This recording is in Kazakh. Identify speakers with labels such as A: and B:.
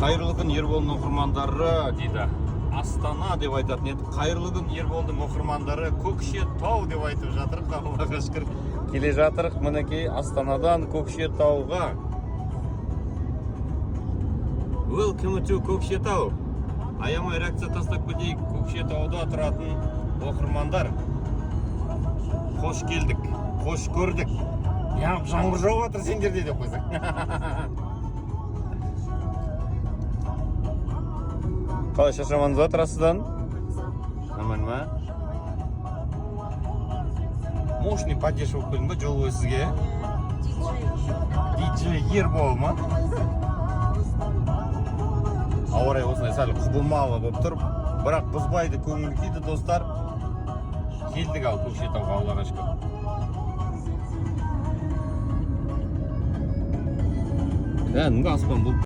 A: Қайырлы күн, Ерболдың оқырмандары дейді. Астана деп айтатын едік. Қайырлы күн, Ерболдың оқырмандары, Көкшетау деп айтып жатырық. Аллаға шүкір. Келе жатырық мінекей Астанадан Көкшетауға. Welcome to Көкшетау. Аямай реакция тастап кетейік. Көкшетауда тұратын оқырмандар. Қош келдік, қош көрдік. Неғып жаңбыр жауып жатыр сендерде деп қойсаң. Қалай, шаршамадыңыз ба трассадан? Нормально ма? Мощный поддержка болып келдің ба жол бойы сізге? Диджей Ербол ма? Ауа райы осындай сәл құбылмалы болып тұр, бірақ бұзбайды көңіл күйді, достар. Келдік ал Көкшетауға, Аллаға шүкір. Кәдімгі аспан бұлт.